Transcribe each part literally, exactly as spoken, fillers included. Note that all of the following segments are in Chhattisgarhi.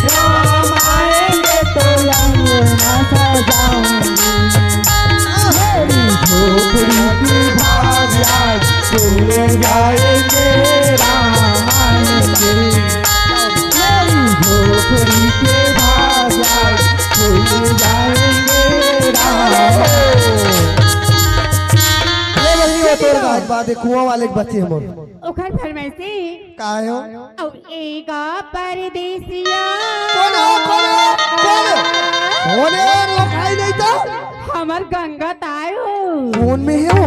राम आएंगे तो अंगना सजाऊंगी। मेरी झोपड़ी की भाग आज खुल जाएंगे, राम आएंगे। मेरी झोपड़ी के भाग आज खुल जाएंगे, राम आएंगे। ये बनी वो तोर गाज बात है, कुआं वाले के बच्चे हमर। ओखर फरमाइशी। का हो? अउ एगा परदेसिया। कोन हो, कोन हो, कोन? होने और लोग आई नहीं तो? हमर गंगा ताय हो। कोन में हे वो?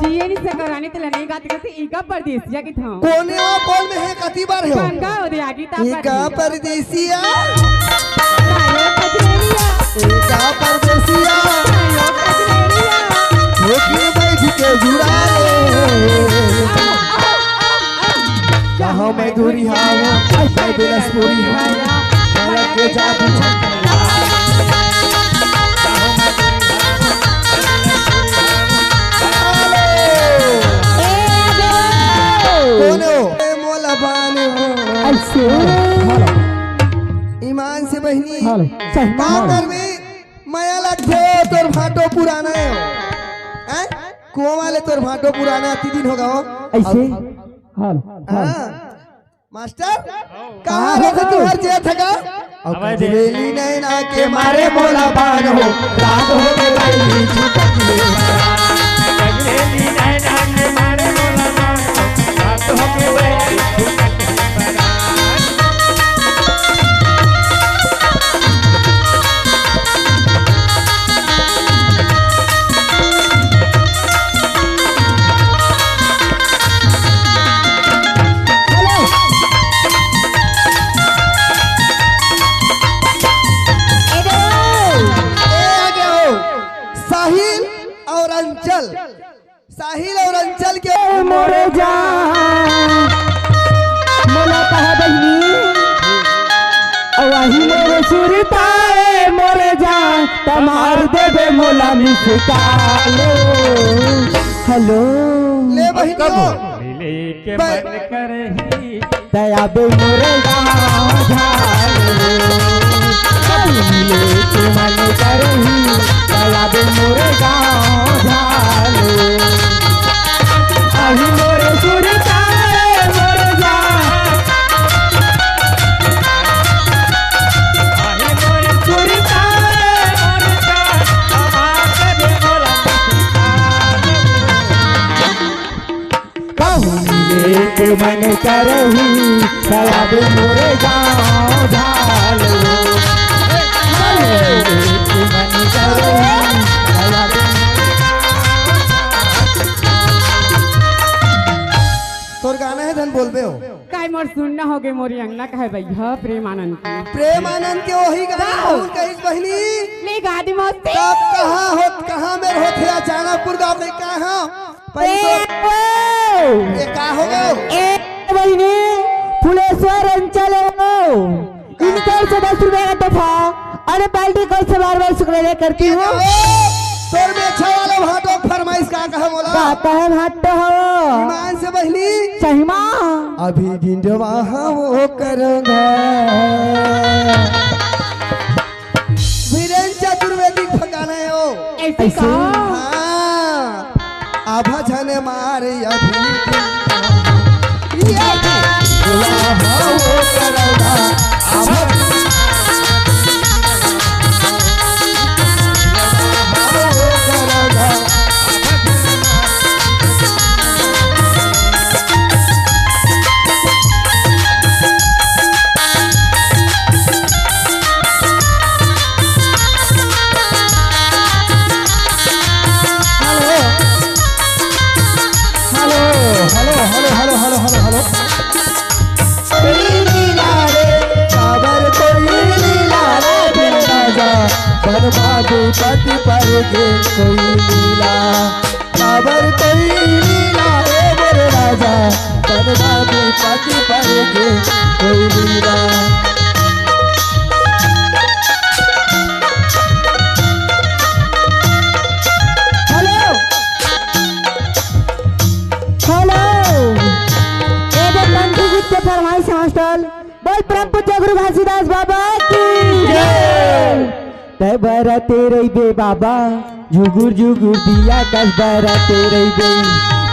जिए नहीं सकरानी तो लने गात करते एगा परदेसिया की था। कोन हे वो, कोन में हे, कती बार हे वो? गंगा हो दे आगी ता एगा परदेसिया। परदेसिया। तायो कजरेरिया। एगा परदेसिया। तायो कजरेरिया। होके बैठ के जुड़ा ले। कहाँ मैं दूरी हावों, मैं बिलसपुरी हावों, मैं के जादू। कौन हो? ए, मोला बान हो। ऐसे। ईमान से बहिनी, हेलो, सही का बात। करबे? मया लगथे, तोर भाटो पुराना हे। हैं? कुआं वाले तोर भाटो पुराना, अति दिन होगे हो। ऐसे? अब हेलो, हेलो। हाँ। मास्टर, कहाँ रहे तू हर जे थका? अब अबे दे। गजरेली नैना के मारे मोला बान हो, रात हो के बैली छुटकी हो। गजरेली नैना के मारे मोला बान हो, रात हो के बैली छुटकी हो। ए, आ गया हो। साहिल और अंचल, साहिल और अंचल के मोरे जान, मोला कहा बहिनी, अउ आही मोरे सुरता ए मोरे जान, त मार देबे मोला मिस कॉल। हेलो। ले बहिनी। कब? मिले के बे- मन करही। दया बे मोरे गाँव झालो, कब मिले के मन करही, दया बे मोरे गाँव झालो। आही मोरे सुरता ए मोरे गाँव, आही मोरे सुरता ए मोरे गाँव, आवाज दे बोला। कहूँ एक मन करही, सलाब मोरे गाँव झालो। कहूँ एक मन करही, सलाब मोरे गाँव झालो। तोर गाना हे धन बोलबे हो। काय मोर सुनना होगे मोरी अंगना कहे भैया प्रेमानंद के। प्रेमानंद के वही गाना वाह। बहुत कहिस बहिनी। ले गा दे मौसी। तब कहाँ होत, कहाँ मेर होत हे अचानकपुर गाँव में कहाँ? पहले तो ए, ओ! ये का हो गयो? ए, बहिनी, फुलेश्वर अंचल हे वो। इनकर से दस रुपया का तोहफा। अरे बाल्टी कल से बार बार शुक्रिया करती हूँ। तोर में अच्छा वाला भाटो फरमाइश का कहा मोला? का कहे भाटो हो? ईमान से बहिनी। सही माँ। अभी भिंडवा हाँ वो करूँगा। वीरेंद्र चतुर्वेदी के गाना हे वो। ऐसे ऐसे? का? हाँ। आभा झन मारे अभी। ये। आभा हेलो, हेलो, हेलो। कोई लीला रे, काबर कोई लीला रे, बिन राजा, बर्बाद पति पर के कोई लीला। काबर कोई लीला रे मोर राजा, बनवा दे पाती पर के कोई लीला। हेलो, हेलो, ये दे पंथी गीत के फरमाइश हॉस्टल। बोल परम पूज्य गुरु घासीदास बाबा की जय। तै बरते रहिबे बाबा, जुगुर जुगुर दिया कस बरते रहिबे।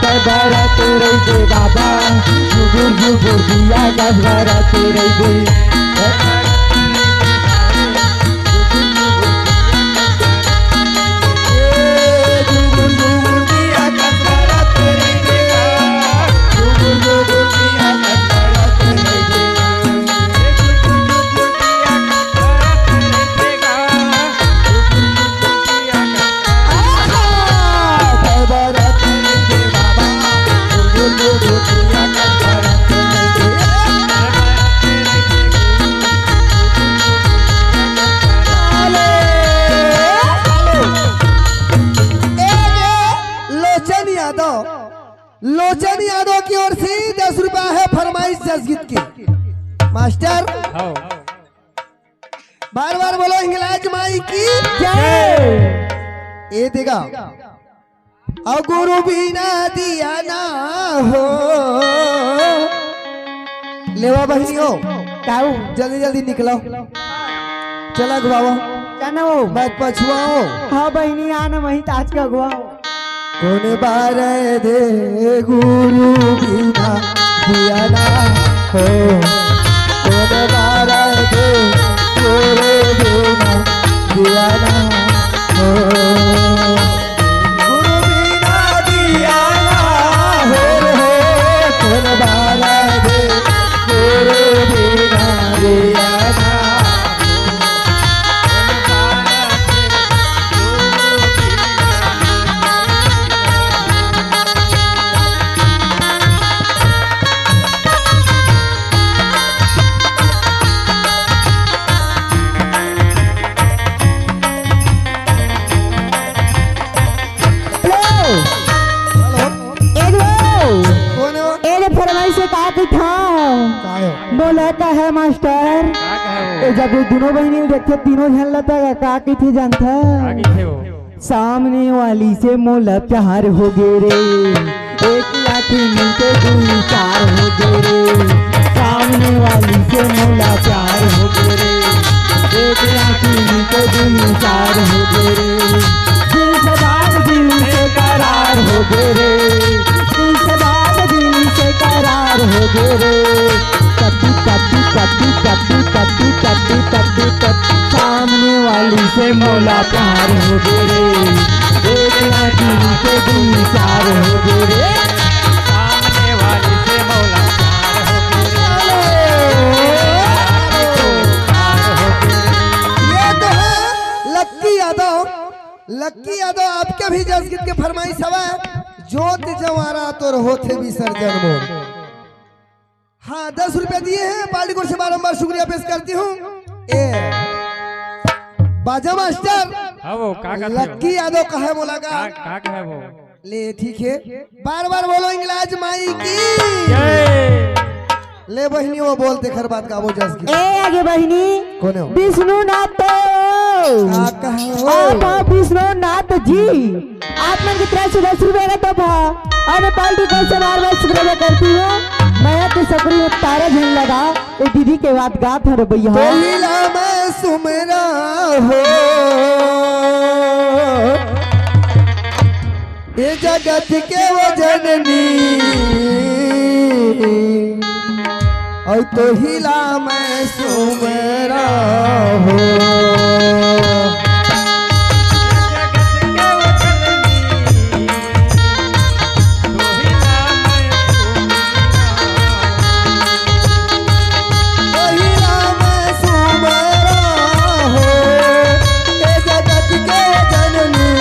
तै बरते रहिबे बाबा, जुगुर जुगुर दिया कस बरते रहिबे। लोचन यादव, लोचन यादव की ओर से दस रुपया है फरमाइश जसगीत की। मास्टर, हाँ। बार बार बोलो हिंगलाज माई की जय। ए देगा, अउ गुरु बिना दिया ना हो। लेवा बहिनी हो, काऊ? जल्दी जल्दी निकलो, चला अगुवाओ। क्या ना हो? मत पछुआओ। हाँ बहिनी, आना वहीं ताज के अगुवाओ। कोन बारे दे गुरु बिना दिया ना हो, कोन बारे दे गुरु बिना दिया ना हो। गुरु बिना दिया ना हो रे, कोन बारे दे गुरु बिना दिया ना। एगो, कौन है वो? एगो फरमाइश से का कहिथव? का है? बोला का है मास्टर? का कहे वो? ए, जब ये दोनों बहिनी ल देखथे, तीनों झन ल त का कहिथे जानथव? का कहिथे वो? सामने वाली से मोला प्यार हो गे रे, एक आँखी मिलके दुई चार हो गे रे। सामने वाली से मोला प्यार हो गे रे, एक आँखी मिलके दुई चार हो गे रे। दिल से बात दिल से करार हो गे रे, दिल से बात दिल से करार हो गे रे। कद्दू कद्दू कद्दू कद्दू कद्दू कद्दू कद्दू कद्दू, सामने वाली से मोला प्यार हो गे रे, एक आँखी से दुई चार हो गे रे। सामने वाली से मोला प्यार हो गे रे। ये तो है लक्की यादव। लक्की यादव, आपके भी जसगीत के फरमाइश हवय, जोत जवारा तोर होथे विसर्जन मोर। हाँ, दस रुपया दिए हैं, पार्टी की ओर से बारंबार शुक्रिया पेश करती हूँ। ए, बाजा मास्टर, हाँ वो, का कहत हे? लक्की यादव कहे बोला का? का, का कहे वो? ले, ठीक है, बार बार बोलो हिंगलाज माई की। जय। ले बहिनी, वो बोल, तेखर बाद गाबो जस की। ए, आगे बहिनी। कौन है वो? विष्णुनाथ। का कहे वो? आप विष्णुनाथ जी। आप मन के तरफ से दस रुपया का तोहफा अउ पार्टी को से बार बार शुक्रिया करती हूँ। मया के सकरी में तारा झन लगा, ए दीदी के बात गात हर भैया। पहिला मैं सुमरा हो, ए जगत के वो जननी, अउ तोहिला मैं सुमरा हो। तोहिला मैं सुमरा हो, ए जगत के जननी,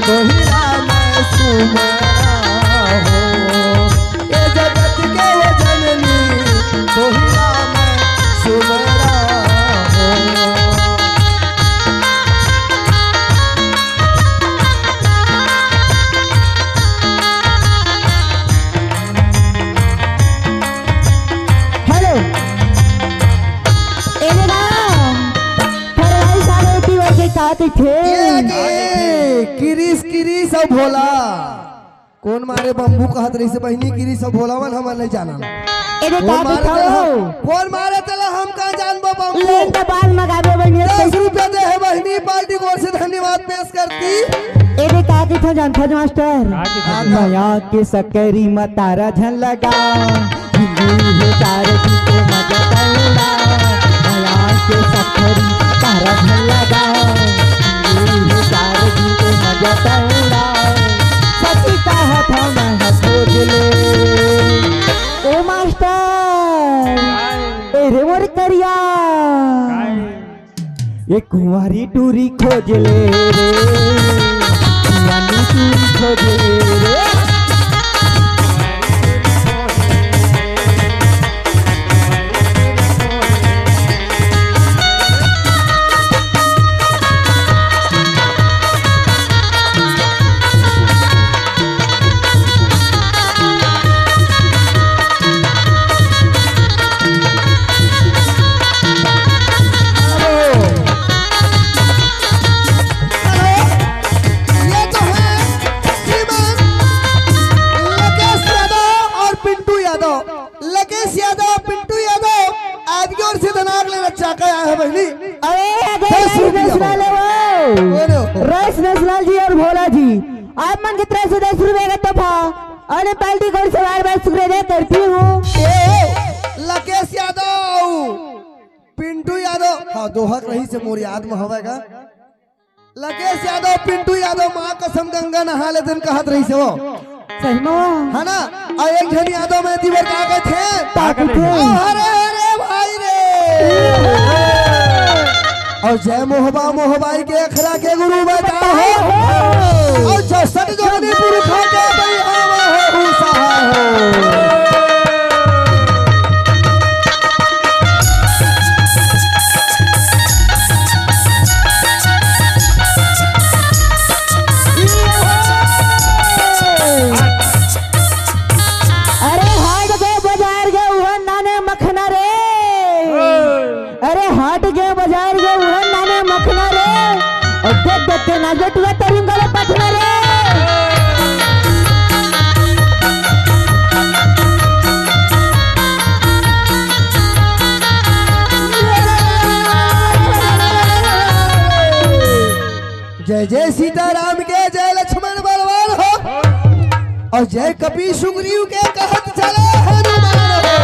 तोहिला मैं सुमरा हो। ए जगत के वो जननी, तोहिला मैं सुमरा हो। हेलो। ए रे राम, फरवाई साले पीवर के का कहिथे? ए गे, किरिस किरिस अउ भोला। कोन मारे बम्बू कहत रहिसे बहिनी, किरिस अउ भोला मन हमन नइ जानन। ए रे, कौन का मारे दिखाओ? तेला? कौन मारे तेला? पार्टी की ओर से धन्यवाद पेश करती। एदे का कहिथे जानथस मास्टर? का कहिथे? मया के सकरी म तारा झन लगा, हिंदू हे तारा जी के मजा तौला। मया के सकरी तारा झन लगा, हिंदू हे तारा जी के मजा तौला। सती कहत हंव मैं ह खोज ले। ए मास्टर, ए रे मोर करिया। ए कुंवारी टूरी खोज ले रे, कुंवारी टूरी खोज ले रे। ये तो है श्रीमान लकेश यादव और पिंटू यादव। लकेश यादव, पिंटू यादव, आपकी ओर से धनाक लेना चाहता है बहनी। अरे, अरे, दस रुपया। नेशनल है वो। अरे। रईस नेशनल जी और भोला जी, आप मन की तरफ से दस रुपए का तोहफा। अरे, पार्टी की ओर से बार बार शुक्रिया अदा करती हूँ। ए, लकेश यादव, पिंटू यादव, हाँ, दोहा के रही से मोर याद में हवय गा। लकेश यादव, पिंटू यादव, माँ कसम गंगा नहा ले दिन कहत रही से वो। सही में। है ना? अउ एक झन यादव मैं ती बर का कथे? का कथे? अउ हरे हरे भाई रे। अउ जय मोहबा मोहबाई के अखरा के गुरु बताओ। अउ चौसठ जोनी पुरखा के भाई आवा हो, सहा हो। अरे हाट गे बजार गे उहन नाने मखना रे। अरे हाट गे बजार गे उहन नाने मखना रे। अउ देख देख के ना बेटुआ तोरिम गले पखना रे। जय जय सीताराम के, जय लक्ष्मण बलवान हो, अउ जय कपी सुग्रीव के कहत चले हनुमान हो।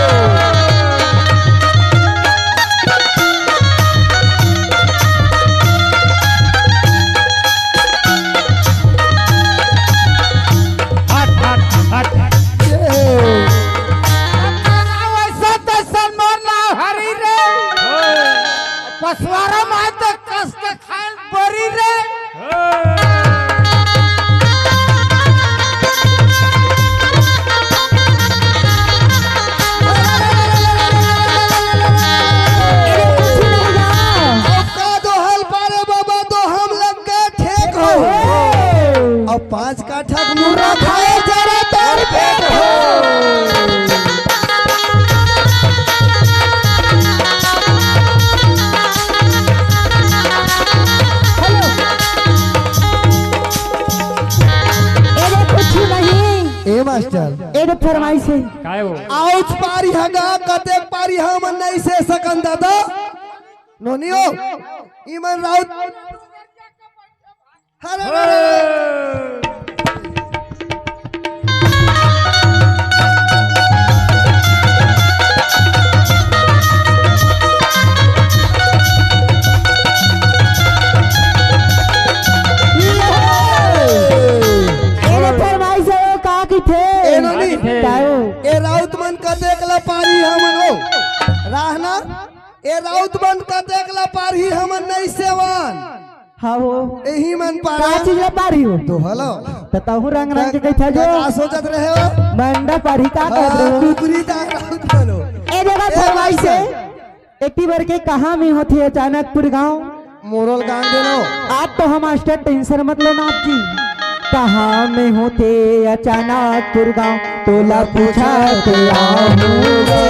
हट, हट, हट, हट। ये। वैसा तैसा मोर नाव हरी रे। पसवारा माय तो कस के खाइल परी रे। का दोहल पारे बाबा, तो हम लग के ठेक हो। अब पाँच काठा मुर्रा खाए जरा तोर पेट हो। हेलो। एदे कुछ नहीं। ए मास्टर। एदे फरमाइश हे। काय हो? आउच पारी हगा, कतेक पारी हमन नहीं से सकन दादा। नोनी हो, इमन राउत। अरे, अरे, अरे। एने फरमाइश हे, का कहिथे? ए नोनी, का कहिथे? ए राउत मन कतेक ला पारी हमन हो? राहना, ए राउत मन कतेक ला पारही हमन नहीं सेवन। हाँ हो। एही मन पारा। का चीज ला पारही हो? तो हलो। त तहु रंग रंग के कहिथा जो। का सोचत रहे हो? मंडा पारही का कहत रहे हो? कुकरी दा राउत बनो। ए जगह ए फरमाइश हे। भाई। एती बर के कहाँ में होथे अचानकपुर गाँव? मोरोल गांव देनो। आज तो हम मास्टर टेंशन मत लो ना आप जी। कहाँ में होथे अचानकपुर गाँव, तोला पूछा तो आहूँ रे।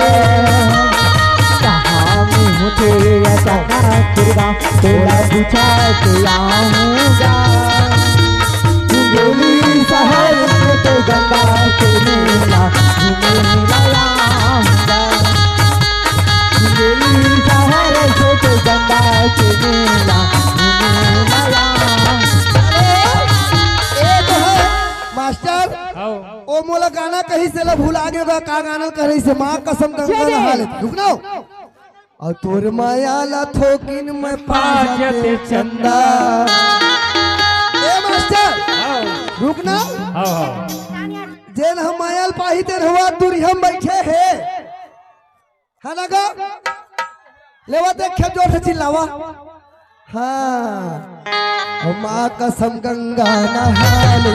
कहाँ में होथे अचानकपुर गाँव, तोला पूछा तो आहूँ गा। चंदौली शहर से तो गंगा के मेला घूमे ला आहूँ गा। चंदौली शहर से तो गंगा के मेला घूमे कहिस तेला भुला गे गा, का गाना कहिस, माँ कसम गंगा नहा ले। रुक ना। अउ तोर माया ला थोकिन में पा जाते चंदा। ए मास्टर, हाँ। रुक ना। हाँ, हाँ। जेन ह माया ल पाही तेन ह दुरिहा म बइठे हे। है ना गा? लेवा त एक खेप जोर से चिल्लावा। हाँ। माँ कसम गंगा नहा ले।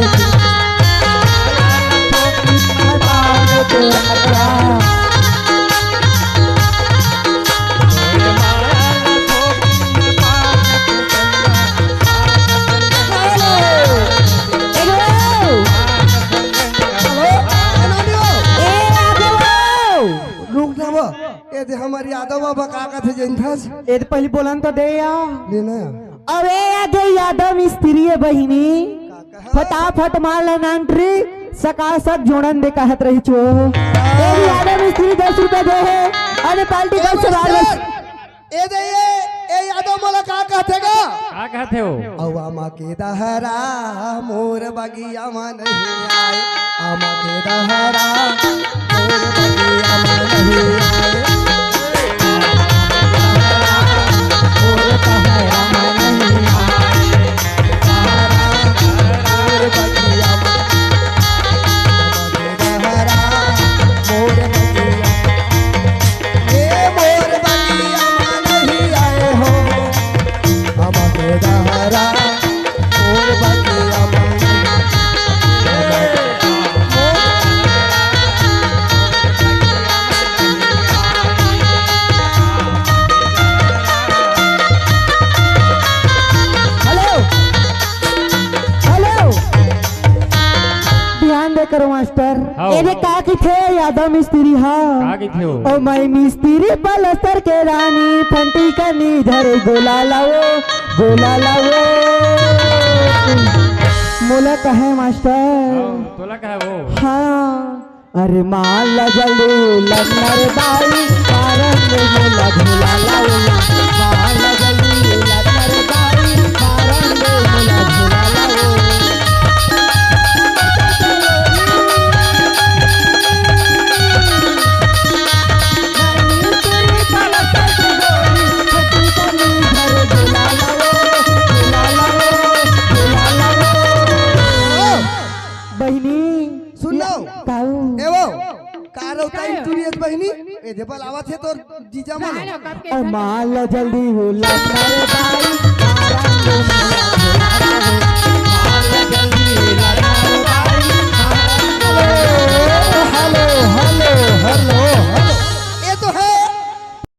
हेलो। हेलो। ए, आ गए हो। रुक ना वो। ए दे हमर यादव बाबा का कथे जनथस? ए दे पहली बोलन तो दे या। ले ना। अबे या दे यादव मिस्त्री हे बहिनी। का कहा? फटाफट मार ला नांटरी, सकासक जोड़न दे कहत रही छो। ए दे यादव मिस्त्री दस रुपया दे हे। अरे पार्टी ए कर से बाहर मास्टर, ए दे ये, ए यादव मोला का कहथे गा? का कहथे हो? अउ आमा के दहरा मोर बगिया म नहीं आए, आमा के दहरा मोर बगिया म नहीं आए। मोर दहरा म नहीं आए, दहरा मोर बगिया म, आमा के दहरा मोर बगिया। ए मोर बगिया म नहीं आए हो, आमा के दहरा मोर बगिया म नहीं आए। हेलो, हेलो, ध्यान दे करो मास्टर। हाँ। ए दे का कथे यादव मिस्त्री हा? का कथे हो? ओ मैं मिस्त्री पलस्तर के रानी, फंटी कनी धरे गोला लाओ, गोला लाओ। मोला कहे मास्टर। हाँ, तोला कहे वो। हाँ। अरे माल जल्दी लग ना रे बाई, कारण में मोला झूला लाओ। माल जल्दी लग ना रे बाई, कारण में मोला झूला लाओ। बहिनी, सुन लो। काऊ? ए वो, का रौता इंटूरियस बहिनी? ए दे बलावत हे तोर जीजा मन। अरे माल जल्दी हो लग ना रे बाई, कारण में मोला झूला लाओ।